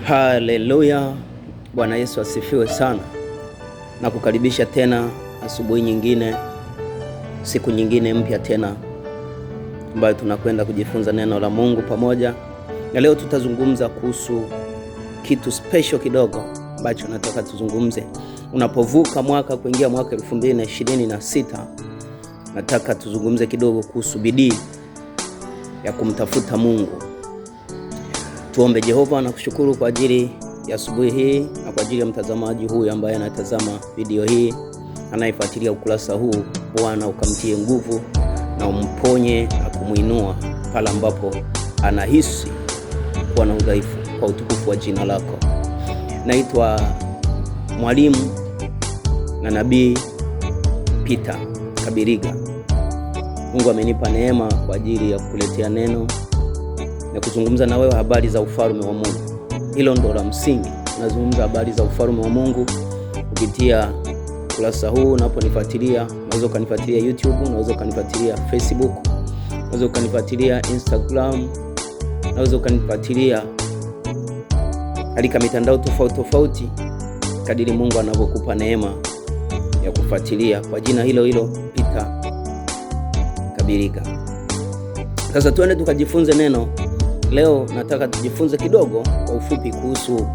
Haleluya, Bwana Yesu asifiwe sana. Na kukaribisha tena asubuhi nyingine, siku nyingine mpya tena ambayo tunakwenda kujifunza neno la Mungu pamoja. Na leo tutazungumza kuhusu kitu special kidogo ambacho nataka tuzungumze. Unapovuka mwaka kuingia mwaka 2026, nataka tuzungumze kidogo kuhusu bidii ya kumtafuta Mungu. Tuombe. Jehova, nakushukuru kwa ajili ya asubuhi hii na kwa ajili ya mtazamaji huyu ambaye anatazama video hii, anayefuatilia ukurasa huu. Bwana, ukamtie nguvu na umponye na kumuinua pale ambapo anahisi kuwa na udhaifu, kwa utukufu wa jina lako. Naitwa mwalimu na nabii Peter Kabiriga. Mungu amenipa neema kwa ajili ya kukuletea neno na kuzungumza na wewe habari za ufalme wa Mungu. Hilo ndo la msingi. Nazungumza habari za ufalme wa Mungu kupitia kurasa huu. Unaponifuatilia, unaweza ukanifuatilia YouTube, unaweza ukanifuatilia Facebook, unaweza ukanifuatilia Instagram, unaweza ukanifuatilia katika mitandao tofauti tofauti kadiri Mungu anavyokupa neema ya kufuatilia kwa jina hilo hilo Peter Kabiriga. Sasa tuende tukajifunze neno. Leo nataka tujifunze kidogo kwa ufupi kuhusu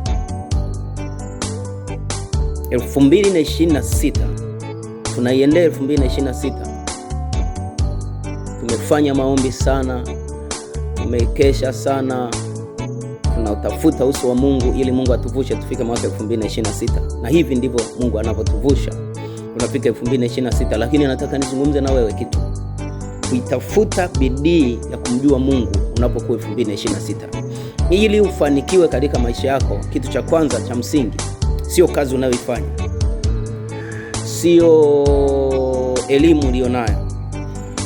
2026. Tunaiendea 2026. Tumefanya maombi sana, tumekesha sana, tunatafuta uso wa Mungu ili Mungu atuvushe tufike mwaka 2026. Na hivi ndivyo Mungu anavyotuvusha. Tunafika 2026, lakini nataka nizungumze na wewe kitu. Kuitafuta bidii ya kumjua Mungu unapokuwa 2026. Ili ufanikiwe katika maisha yako, kitu cha kwanza cha msingi sio kazi unayoifanya, sio elimu ulionayo,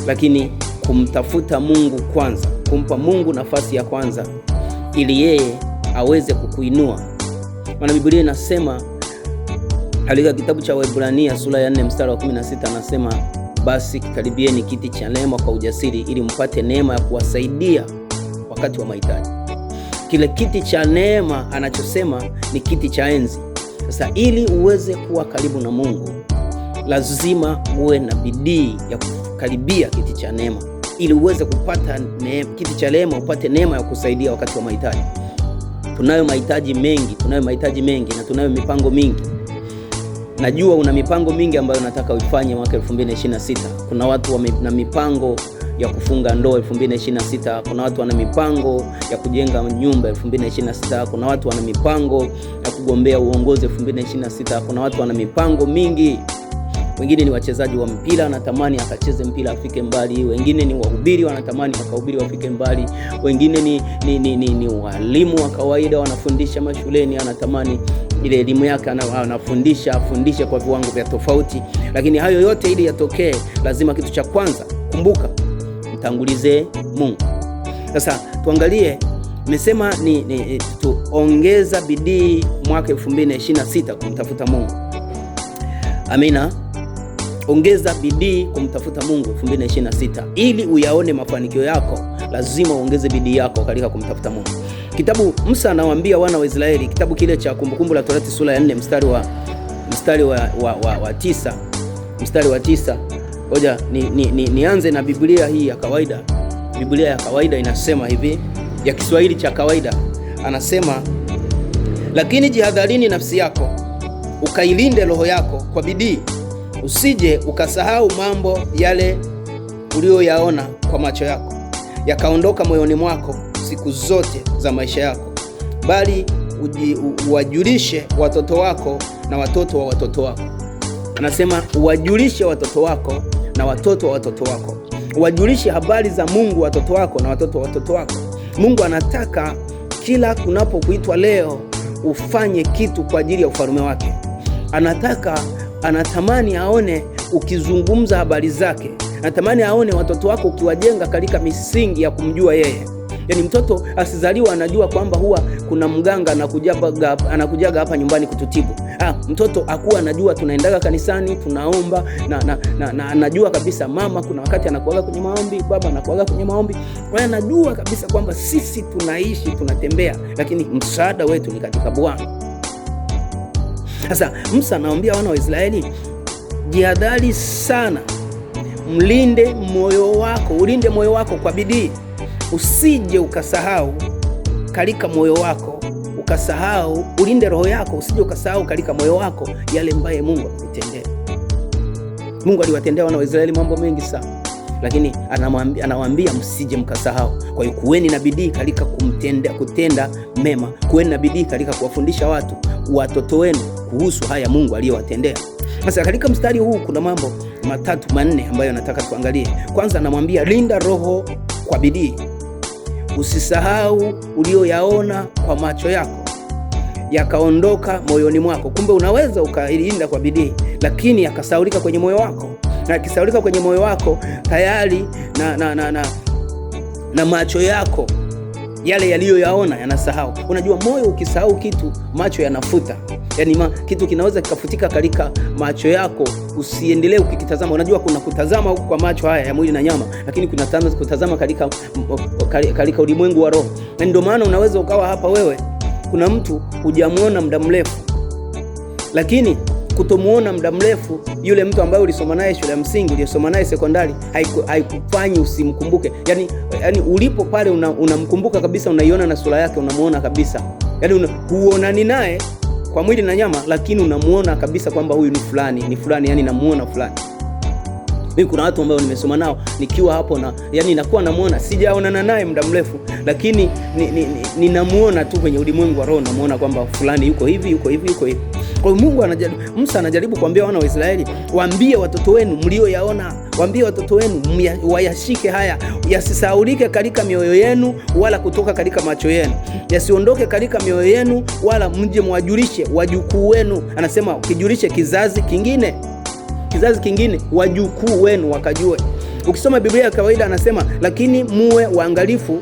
lakini kumtafuta Mungu kwanza, kumpa Mungu nafasi ya kwanza ili yeye aweze kukuinua. Maana Biblia inasema katika kitabu cha Waebrania sura ya 4 mstari wa 16, anasema basi kikaribieni kiti cha neema kwa ujasiri, ili mpate neema ya kuwasaidia wakati wa mahitaji. Kile kiti cha neema anachosema ni kiti cha enzi. Sasa ili uweze kuwa karibu na Mungu, lazima uwe na bidii ya kukaribia kiti cha neema, ili uweze kupata neema, kiti cha neema, upate neema ya kusaidia wakati wa mahitaji. Tunayo mahitaji mengi, tunayo mahitaji mengi na tunayo mipango mingi. Najua una mipango mingi ambayo unataka uifanye mwaka 2026. Kuna watu wana mipango ya kufunga ndoa 2026, kuna watu wana mipango ya kujenga nyumba 2026, kuna watu wana mipango ya kugombea uongozi 2026, kuna watu wana mipango mingi. Wengine ni wachezaji wa mpira, wanatamani akacheze mpira afike mbali. Wengine ni wahubiri, wanatamani akahubiri wafike mbali. Wengine ni walimu wa kawaida, wanafundisha mashuleni, anatamani ile elimu yake anafundisha afundishe kwa viwango vya tofauti. Lakini hayo yote ili yatokee, lazima kitu cha kwanza, kumbuka, mtangulize Mungu. Sasa tuangalie, nimesema ni tuongeza bidii mwaka 2026 kumtafuta Mungu. Amina. Ongeza bidii kumtafuta Mungu 2026 ili uyaone mafanikio yako, lazima uongeze bidii yako katika kumtafuta Mungu. Kitabu Musa anawaambia wana wa Israeli, kitabu kile cha Kumbukumbu la Torati sura ya 4 mstari wa 9, mstari wa 9. Ngoja nianze na Biblia hii ya kawaida. Biblia ya kawaida inasema hivi, ya Kiswahili cha kawaida, anasema lakini jihadharini nafsi yako, ukailinde roho yako kwa bidii, usije ukasahau mambo yale uliyoyaona kwa macho yako, yakaondoka moyoni mwako siku zote za maisha yako, bali uwajulishe watoto wako na watoto wa watoto wako. Anasema uwajulishe watoto wako na watoto wa watoto wako, uwajulishe habari za Mungu watoto wako na watoto wa watoto wako. Mungu anataka kila kunapokuitwa leo ufanye kitu kwa ajili ya ufalme wake. Anataka, anatamani aone ukizungumza habari zake, anatamani aone watoto wako ukiwajenga katika misingi ya kumjua yeye. Yaani mtoto asizaliwa anajua kwamba huwa kuna mganga anakujaga hapa nyumbani kututibu. Mtoto akuwa anajua tunaendaga kanisani, tunaomba na anajua kabisa mama kuna wakati anakuaga kwenye maombi, baba anakuaga kwenye maombi. Kwa hiyo anajua kabisa kwamba sisi tunaishi, tunatembea, lakini msaada wetu ni katika Bwana. Sasa Musa anawaambia wana wa Israeli, jihadhari sana, mlinde moyo wako, ulinde moyo wako kwa bidii, usije ukasahau katika moyo wako, ukasahau, ulinde roho yako, usije ukasahau katika moyo wako yale ambaye Mungu alikutendea. Mungu aliwatendea wana wa Israeli mambo mengi sana, lakini anawaambia msije mkasahau. Kwa hiyo kuweni na bidii katika kutenda mema, kuweni na bidii katika kuwafundisha watu, watoto wenu kuhusu haya Mungu aliyowatendea. Sasa katika mstari huu kuna mambo matatu manne ambayo nataka tuangalie. Kwanza anamwambia linda roho kwa bidii, usisahau ulioyaona kwa macho yako yakaondoka moyoni mwako. Kumbe unaweza ukailinda kwa bidii, lakini yakasahaulika kwenye moyo wako, na yakisahaulika kwenye moyo wako tayari na macho yako yale yaliyoyaona yanasahau. Unajua moyo ukisahau kitu, macho yanafuta. Yaani kitu kinaweza kikafutika katika macho yako, usiendelee ukikitazama. Unajua kuna kutazama huku kwa macho haya ya mwili na nyama, lakini kuna kutazama katika ulimwengu wa roho. Na ndio maana unaweza ukawa hapa wewe, kuna mtu hujamuona muda mrefu, lakini kutomuona muda mrefu yule mtu ambaye ulisoma naye shule ya msingi, ulisoma naye sekondari, haikufanyi usimkumbuke. Yani ulipo pale unamkumbuka kabisa, unaiona na sura yake, unamuona kabisa. Yani huonani naye kwa mwili na nyama, lakini unamuona kabisa kwamba huyu ni fulani, ni fulani, yani namuona fulani. Mimi kuna watu ambao nimesoma nao nikiwa hapo na yani nakuwa namuona, sijaonana naye muda mrefu, lakini ninamuona tu kwenye ulimwengu wa roho, namuona kwamba fulani yuko hivi, yuko hivi, yuko hivi. Kwa hiyo Mungu Musa anajaribu kuambia wana wa Israeli, waambie watoto wenu mlioyaona, waambie watoto wenu wayashike haya, yasisahaulike katika mioyo yenu wala kutoka katika macho yenu, yasiondoke katika mioyo yenu, wala mje mwajulishe wajukuu wenu. Anasema ukijulishe kizazi kingine, kizazi kingine, wajukuu wenu wakajue. Ukisoma Biblia ya kawaida anasema, lakini muwe waangalifu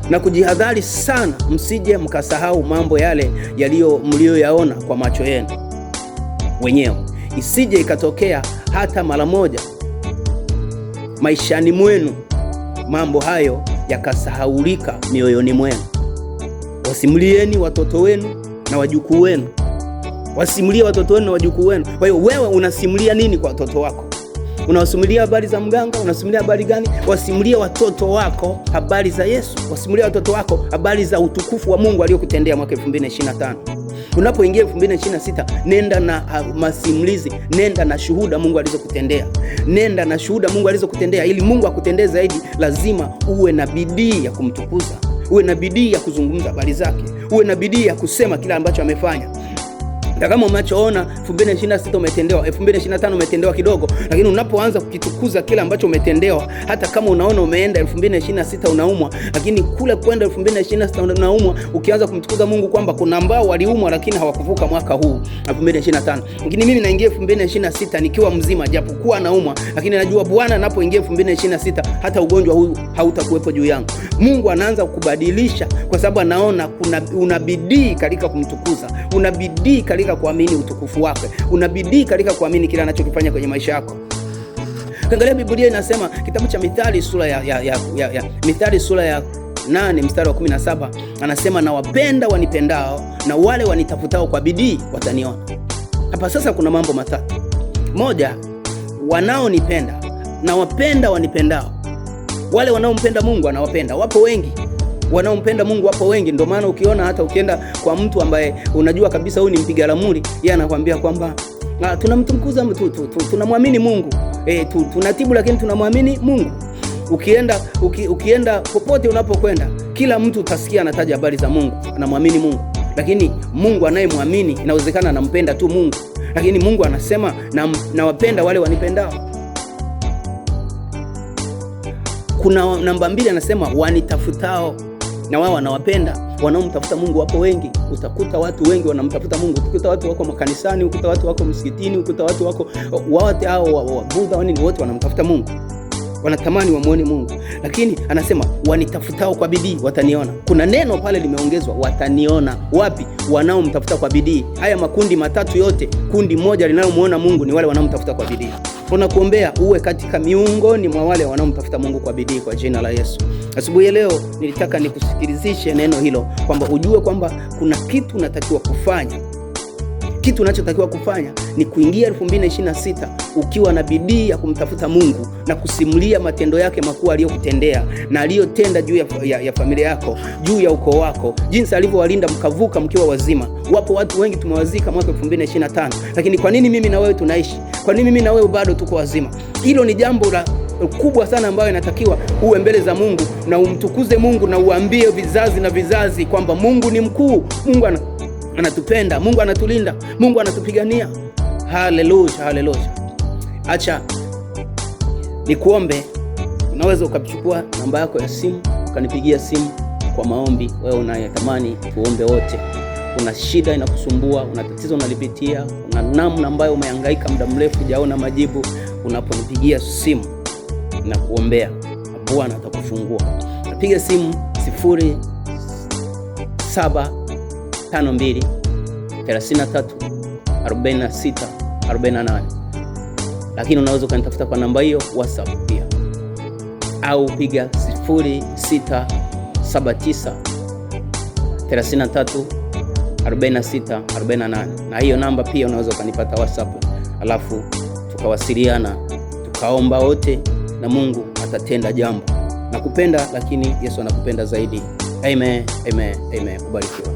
na kujihadhari sana, msije mkasahau mambo yale yaliyo mlioyaona kwa macho yenu wenyewe, isije ikatokea hata mara moja maishani mwenu mambo hayo yakasahaulika mioyoni mwenu. Wasimulieni watoto wenu na wajukuu wenu, wasimulie watoto wenu na wajukuu wenu. Kwa hiyo wewe unasimulia nini kwa watoto wako? Unawasimulia habari za mganga? Unasimulia habari gani? Wasimulie watoto wako habari za Yesu. Wasimulie watoto wako habari za utukufu wa Mungu aliyokutendea mwaka 2025. Unapoingia 2026, nenda na masimulizi, nenda na shuhuda Mungu alizokutendea. Nenda na shuhuda Mungu alizokutendea. Ili Mungu akutendee zaidi, lazima uwe na bidii ya kumtukuza, uwe na bidii ya kuzungumza habari zake, uwe na bidii ya kusema kila ambacho amefanya. Na kama unachoona 2026 umetendewa, 2025 umetendewa kidogo, lakini unapoanza kukitukuza kile ambacho umetendewa, hata kama unaona umeenda 2026 unaumwa, lakini kule kwenda 2026 unaumwa, ukianza kumtukuza Mungu kwamba kuna ambao waliumwa lakini hawakuvuka mwaka huu 2025. Lakini mimi naingia 2026 nikiwa mzima, japokuwa naumwa, lakini najua Bwana anapoingia 2026 hata ugonjwa huu hautakuwepo juu yangu. Mungu anaanza kukubadilisha kwa sababu anaona kuna una bidii katika kumtukuza, una bidii katika kuamini utukufu wake, una bidii katika kuamini kile anachokifanya kwenye maisha yako. Angalia Biblia inasema kitabu cha Mithali sura ya Mithali sura ya 8 mstari wa 17, anasema nawapenda wanipendao na wale wanitafutao kwa bidii wataniona. Hapa sasa kuna mambo matatu. Moja, wanaonipenda, nawapenda wanipendao. Wale wanaompenda Mungu anawapenda. Wapo wengi wanaompenda Mungu, wapo wengi. Ndio maana ukiona hata ukienda kwa mtu ambaye unajua kabisa huyu ni mpiga ramli, yeye anakuambia kwamba tunamtukuza mtu, tunamwamini Mungu, tunatibu lakini tunamwamini Mungu. Ukienda popote unapokwenda, kila mtu utasikia anataja habari za Mungu, anamwamini Mungu. Lakini Mungu anayemwamini inawezekana anampenda tu Mungu, lakini Mungu anasema nawapenda wale wanipendao. Kuna namba 2 anasema wanitafutao, na wao wanawapenda. Wanaomtafuta Mungu wapo wengi. Utakuta watu wengi wanamtafuta Mungu. Utakuta watu wako makanisani, utakuta watu wako msikitini, utakuta watu wako wote hao wa Budha, wani wote wanamtafuta Mungu. Wanatamani wamwone Mungu, lakini anasema wanitafutao kwa bidii wataniona. Kuna neno pale limeongezwa, wataniona. Wapi? Wanaomtafuta kwa bidii. Haya makundi matatu yote, kundi moja linalomuona Mungu ni wale wanaomtafuta kwa bidii. Tunakuombea uwe katika miongoni mwa wale wanaomtafuta Mungu kwa bidii kwa jina la Yesu. Asubuhi ya leo nilitaka nikusikilizishe neno hilo, kwamba ujue kwamba kuna kitu unatakiwa kufanya. Kitu unachotakiwa kufanya ni kuingia 2026 ukiwa na bidii ya kumtafuta Mungu na kusimulia matendo yake makuu aliyokutendea na aliyotenda juu ya familia yako, juu ya ukoo wako, jinsi alivyowalinda mkavuka mkiwa wazima. Wapo watu wengi tumewazika mwaka 2025, lakini kwa nini mimi na wewe tunaishi? Kwa nini mimi na wewe bado tuko wazima? Hilo ni jambo la kubwa sana ambayo inatakiwa uwe mbele za Mungu na umtukuze Mungu na uambie vizazi na vizazi kwamba Mungu ni mkuu, Mungu anatupenda, Mungu anatulinda, Mungu anatupigania. Haleluya, haleluya. Acha nikuombe. Unaweza ukachukua namba yako ya simu ukanipigia simu kwa maombi, wewe unayetamani tuombe wote. Una shida inakusumbua, una tatizo unalipitia, una namna ambayo umehangaika muda mrefu hujaona majibu, unaponipigia simu na kuombea, Bwana atakufungua. Napiga simu 0752 33 46 48, lakini unaweza ukanitafuta kwa namba hiyo WhatsApp pia, au piga 0679 33 46 48, na hiyo namba pia unaweza ukanipata WhatsApp, alafu tukawasiliana tukaomba wote na Mungu atatenda jambo. Nakupenda, lakini Yesu anakupenda zaidi. Amen, amen, amen. Ubarikiwa.